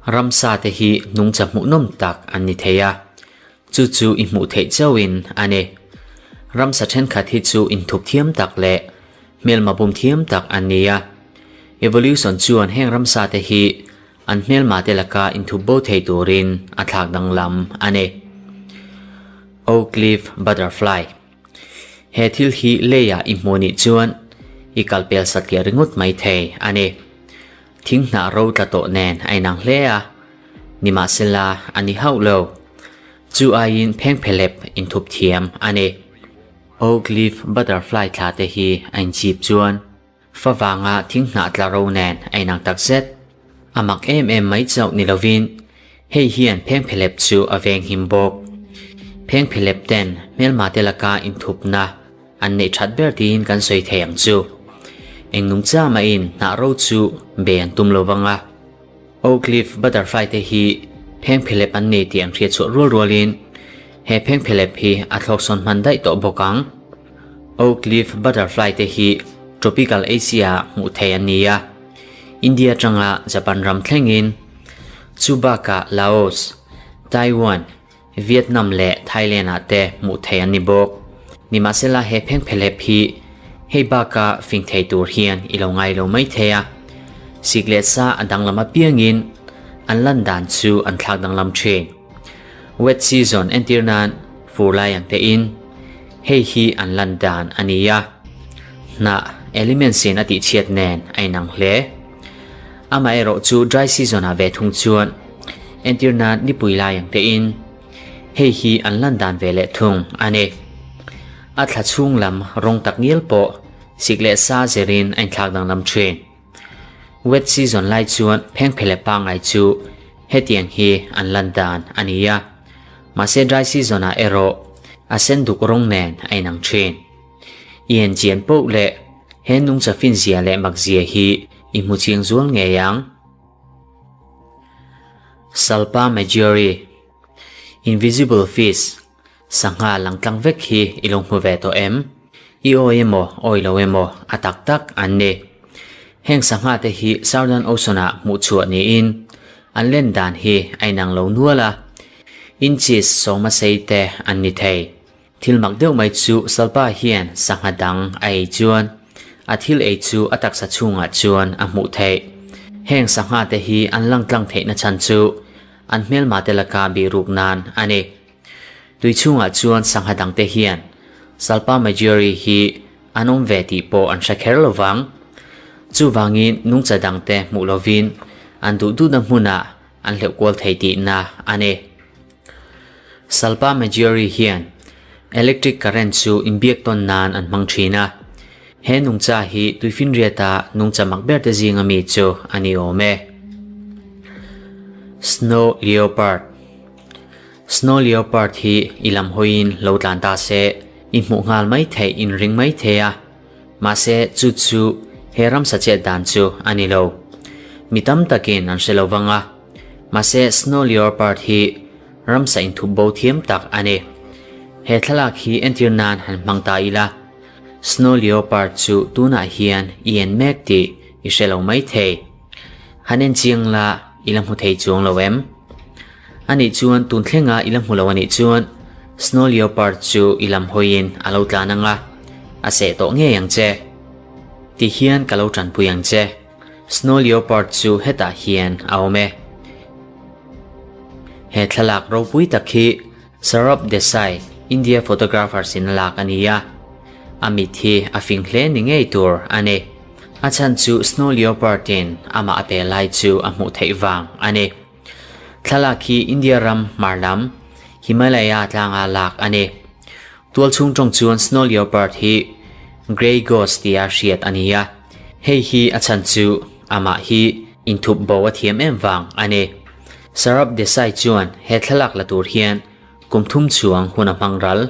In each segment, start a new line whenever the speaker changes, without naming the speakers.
Ramsa te hi nungcha hmuhnawm tak an ni thei a, chu chu i hmuh theih chauhin a ni. Ramsa thenkhat hi chu inthup thiam tak leh hmelma bum thiam tak an ni a. Evolution chuan heng ramsa te hi an hmelma te laka inthup bo thei turin a thlak danglam a ni. Oak leaf butterfly. He thil hi leiah i hmuh nih chuan i kal pel satliah ringawt mai thei a ni. Thing hnah ro tla tawh nen a inang hle a, nimahsela a ni hauh lo. Chu aiin phengphelep inthup thiam a ni. Oak leaf butterfly thla te hi a inchip chuan Fa vanga thing hnah tla ro nen a inang tak zet. A mak em em mai chauh ni lovin hei hian phengphelep chu a veng him bawk. Phengphelep ten hmelma te laka inthupna an neih that ber tiin kan sawi thei ang chu. Eng nungcha mahin hnah ro chu be an tum lo vang a. Oak leaf butterfly te hi phengphelep an nei tih an hriat chhuah rual rualin he phengphelep hi a thlawk sawn hman daih tawh bawk ang. Oak leaf butterfly te hi tropical Asia ah hmuh theih an ni a, India atanga Japan ram thlengin, chu bakah Laos, Taiwan, Vietnam leh Thailand ah te hmuh theih an ni bawk. Nimahsela he phengphelep hi hei baka fing thei tur hian i lo ngai lo mai thei a, sik leh sa a danglam apiangin an lan dan chu an thlak danglam thin. Wet season entir nan fur lai ang te in hei hi an lan dan a ni a, hnah elements in a tih chhiat nen a inang hle. Amaherawh chu dry season ah ve thung chuan entir nan nipui lai ang te in hei hi an lan dan ve leh thung a ni. A thla chhung lam rawng tak ngial pawh sik leh sa zerin a inthlak danglam thin. Wet season lai chuan phengphele pangngai chu hetiang hi an lan dan a ni a, mahse dry season ah erawh a sen duk rawng nen a inang thin. I en chian poh leh he nungcha finzia leh makzia hi i hmu chiang zual ngei ang. Salpa Maggiore, Invisible Fish, Sangha lang tlang vek hi i lo hmu ve tawh em? I awi emaw, awi lo emaw, a tak tak an ni. Heng sangha te hi Southern Ocean ah hmuh chhuah niin an len dan hi a inang lo nual a, inches sawma sei te an ni thei. Thil mak deuh mai chu Salpa hian sangha dang a ei chuan a thil ei chu a taksa chhungah chuan a hmuh theih. Heng sangha te hi an lang tlang theihna chhan chu an hmelma te laka bihruk nan a ni. Tui chhungah chuan sangha dangte hian Salpa Maggiore hi an awm ve tih pawh an hre kher lo vang. Chuvangin nungcha dangte hmuh lovin an duh duhna hmunah an hleuh kual thei tihna a ni. Salpa Maggiore hian electric current chu inbiak tawn nan an hmang thin a. He nungcha hi tuifinriata nungcha mak berte zinga mi chu a ni awm e. Snow Leopard. Snow leopard hi i lam hawiin lo tlan ta se, i hmuh nghal mai theih in ring mai thei a, mahse chu chu he ramsa chet dan chu a ni lo. Mi tam takin an hre lo vang a, mahse snow leopard hi ramsa inthup bo thiam tak a ni. He thlalak hi entir nan han hmang ta ila, snow leopard chu tunah hian i en mek tih i hre lo mai thei. Han en chiang la i la hmu thei chuang lo em? A nih chuan tun thlenga i la hmu lo a nih chuan Snow Leopard chu i lam hawiin a lo tlan ang a, a seh tawh ngei ang che. Ti hian ka lo tanpui ang che. Snow Leopard chu hetah hian a awm e. He thlalak ropui tak hi Saurabh Desai, India photographer sin a lak a ni a. A mit hi a fing hle ni ngei tur a ni. A chhan chu Snow Leopard in amah a pe lai chu a hmuh theih vang a ni. Thlalak hi India ram hmar lam Himalaya tlanga lak a ni. Tual chhung tawng chuan Snow Leopard hi Grey Ghost tia hriat a ni a, hei hi a chhan chu amah hi inthup bo a thiam em vang a ni. Saurabh Desai chuan he thlalak la tur hian kum thum chuang hun a hmang ral.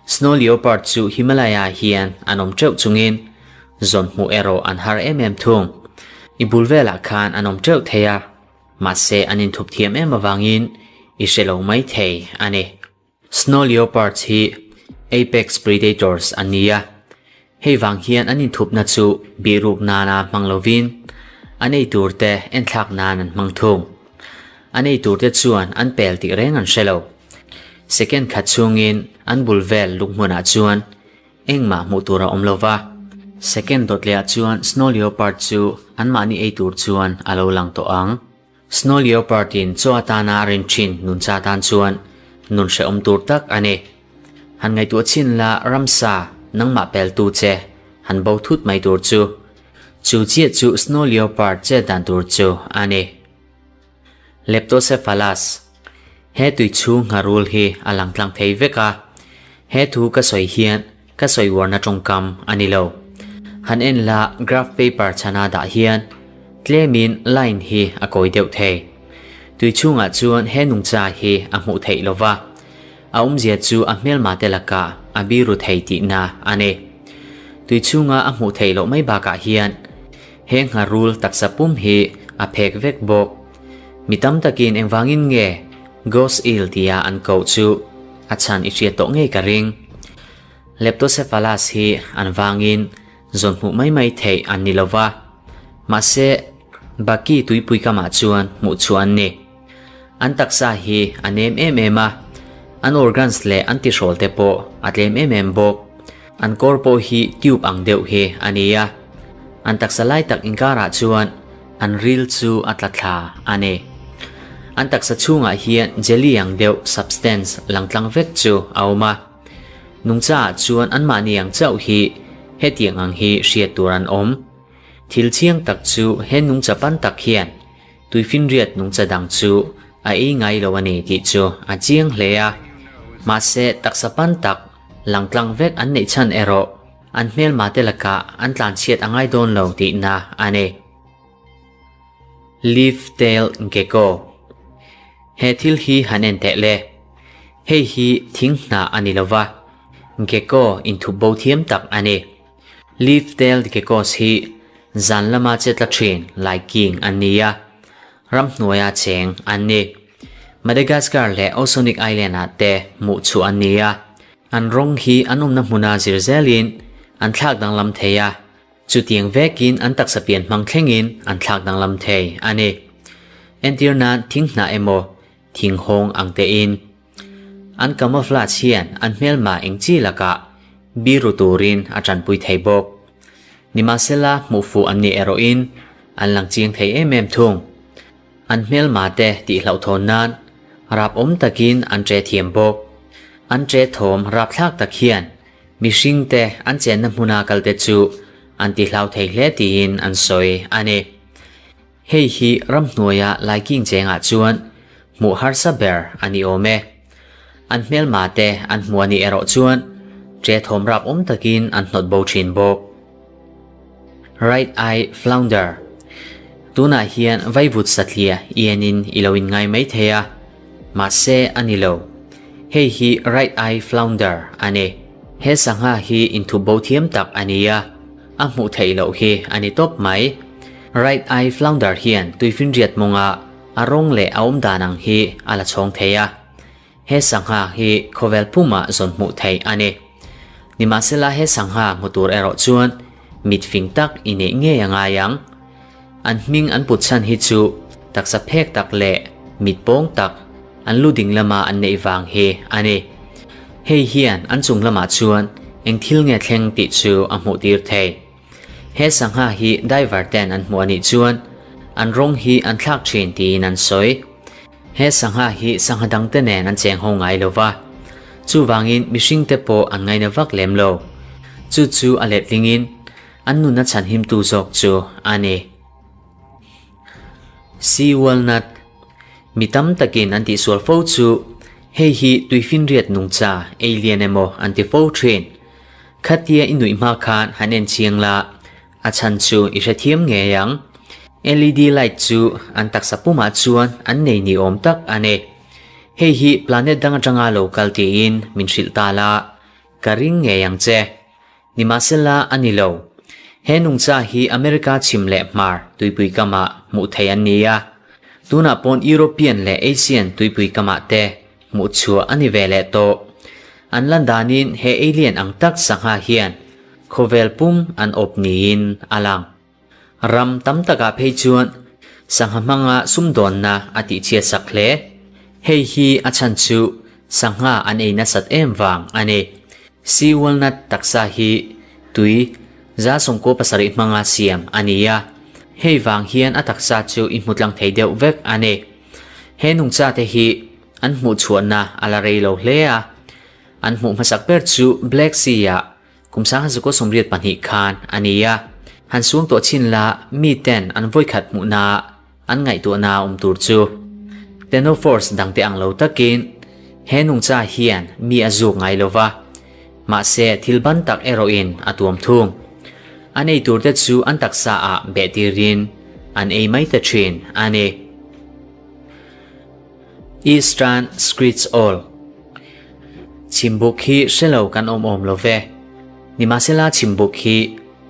Snow Leopard chu Himalaya hian an awm teuh chungin zawn hmuh erawh an har em em thung. I bul velah khan an awm teuh thei a, mahse an inthup thiam em avangin i hre lo mai thei a ni. Snow leopards hi apex predators an ni a, hei vang hian an inthupna chu bihruk nana hmang lovin An ei turte enthlak nan an hmang thung. An ei turte chuan an pel tih reng an hre lo. Second khat chhungin an bul vel luk hmunah chuan engmah hmuh tur a awm lo va. Second dawt lehah chuan snow leopard chu anmahni ei tur chuan a lo lang tawh ang. Snow leopard in chaw atana a rin thin nuncha tan chuan nun hrehawm tur tak a ni. Han ngaihtuah chin la ramsa nangmah peltu che han bo thut mai tur chu. Chu chiah chu snow leopard chet dan tur chu a ni. Leptocephalus, He tui chhung ngharul hi a lang tlang thei vek a, he thu ka sawi hian ka sawi uarna tawngkam a ni lo. Han en la graph paper chhana dah hian tlemin line hi a kawi deuh thei. Tui chhungah chuan he nungcha hi a hmuh theih lo va, a awmzia chu a hmelma te lakah a biru thei tihna a ni. Tui chhunga a hmuh theih loh mai bakah hian He ngharul taksa pum hi a phek vek bawk. Mi tam takin engvangin nge Ghost eel tia an koh chu a chhan i hriat tawh ngei ka ring. Leptocephalus hi an vangin zawn hmuh mai mai theih an ni lova, mahse Baki tuipui kamah chuan hmuh chhuah an ni. An taksa hi a nem em em a, an organs leh an tihrawl te pawh a tlem em em bawk. An kawr pawh hi tube ang deuh hi a ni a, an taksa lai tak inkarah chuan an ril chu a tla thla a ni. An taksa chhungah hian jelly ang deuh substance langtlang vek chu a awm a. Nungchaah chuan anmahni ang chauh hi hetiang ang hi hriat tur an awm. Thil chiang tak chu he nungcha pan tak hian Tuifinriat nungcha dang chu a ei ngai lo a ni tih chu a chiang hle a, mahse taksa pan tak langtlang vek an neih chhan erawh an hmelma te lakah an tlanchhiat a ngai dawn lo tihna a ni. Leaf tail gecko He thil hi han en teh le. Hei hi thing hnah a ni lova, gecko inthup bo thiam tak a ni. Leaf-tailed geckos hi zan lama che tla thin laiking an ni a, ramhnuaia cheng an ni. Madagascar leh Oceanic Island-ah te hmuh chhuah an ni a, an rawng hi an awmna hmuna zir zelin an thlak danglam thei a, chutiang vekin an taksa pian hmang thlengin an thlak danglam thei a ni. Entir nan thing hnah emaw thing hawng ang tein. An camouflage hian an hmelma eng chi lakah biru turin a tanpui thei bawk. Nimahsela hmuh fuh an nih erawhin an lang chiang thei em em thung. An hmelma te tih hlauhthawn nan rap awm takin an che thiam bawk. An che thawm rapthlak tak hian mihring te an chenna hmuna kalte chu an ti hlau thei hle tiin an sawi a ni. Hei hi ramhnuaia laiking chengah chuan hmuh harsa ber a ni awm e. An hmelma te an hmu a nih erawh chuan ṭe thawm rap awm takin an hnawt bo ṭhin bawk. Right Eye Flounder Tunah hian vaivut satliah ienin i lo inngai mai thei a, mahse a ni lo. Hei hi Right Eye Flounder a ni. He sangha hi inthup bo thiam tak a ni a. A hmuh theih loh hi a ni tawp mai. Right Eye Flounder hian tuifinriat mawnga a rawng leh a awm dan ang hi a la chhawng thei a. He sangha hi khawvel pumah zawn hmuh theih a ni. Nimahsela he sangha hmu tur erawh chuan mit fing tak i neih ngei a ngai ang. An hming an put chhan hi chu taksa phek tak leh mit pawng tak an lu ding lama an neih vang hi a ni. Hei hian an chung lamah chuan eng thil nge thleng tih chu a hmuh tir thei. He sangha hi diver ten an hmuh a nih chuan an rawng hi an thlak thin tiin an sawi. He sangha hi sangha dangte nen an cheng ho ngai lo va, chuvangin mihringte pawh an ngaina vak lem lo. Chu chu a letlingin An nuna chhanhimtu zawk chu a ni. Sea Walnut, Mi tam takin an tihsual fo chu hei hi tuifinriat nungcha ei lian emaw an ti fo thin. Khatia i nuih hma khan han en chiang la, a chhan chu i hrethiam ngei ang. LED light chu an taksa pumah chuan an nei ni awm tak a ni. Hei hi planet dang atanga lo kal tiin min hrilh ta la, ka ring ngei ang che. Nimahsela a ni lo. He nungcha hi America chhim leh hmar tuipui kamah hmuh theih an ni a. Tunah pawn European leh Asian tuipui kamah te hmuh chhuah a ni ve leh tawh. An lan danin he alien ang tak sangha hian khawvel pum an awp niin a lang. Ram tam takah phei chuan sangha hmanga sumdawnna a tihchhiatsak hle. Hei hi a chhan chu sangha an ei nasat em vang a ni. Sea walnut taksa hi tui 97 hmanga siam a ni a, hei vang hian a taksa chu i hmu tlang thei deuh vek a ni. He nungchate hi an hmuhchhuahna a la rei lo hle a, an hmuh hmasak ber chu Black Sea-ah kum 1982 khan a ni a. Han suang tawh chin la miten an vawikhat hmuhna an ngaihtuahna awm tur chu Ctenophores dangte ang lo takin he nungcha hian mi a zuk ngai lo va, mahse thil ban tak erawhin a tuam thung. An ei turte chu an taksa ah beh tirin an ei mai ta thin a ni. Eastern Screech Owl Chhimbuk hi hre lo kan awm awm lo ve. Nimahsela chhimbuk hi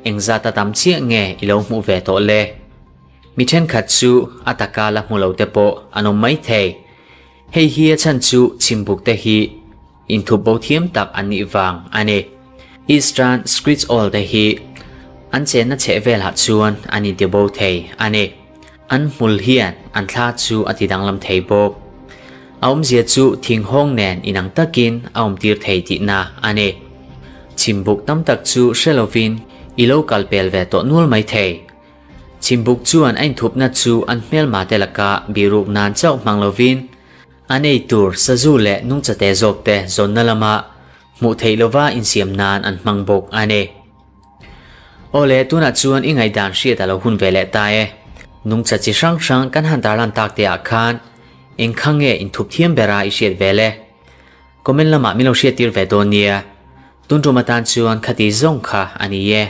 engzata tam chiah nge i lo hmuh ve tawh le? Mi thenkhat chu a taka la hmu lo te pawh an awm mai thei. Hei hi a chhan chu chhimbuk te hi inthup bo thiam tak an nih vang a ni. Eastern Screech Owl te hi an chenna chheh velah chuan an inti bo thei a ni. An hmul hian an thla chu a ti danglam thei bawk. A awmzia chu thinghawng nen inang takin a awmtir thei tihna a ni. Chhimbuk tam tak chu hre lovin i lo kal pel ve tawh nual mai thei. Chhimbuk chuan a inthupna chu an hmelma te laka bihruk nan chauh hmang lovin an ei tur sazu leh nungchate zawkte zawnna lama hmuh theih lova insiam nan an hmang bawk a ni. Aw le, tunah chuan i ngaihdan hriat a lo hun ve leh ta e. Nungcha chi hrang hrang kan han tarlan tak te ah khan eng kha nge inthup thiam bera i hriat ve le? Comment lamah min lo hriattir ve dawn nia. Tun tum atan chuan khati zawng kha a ni e.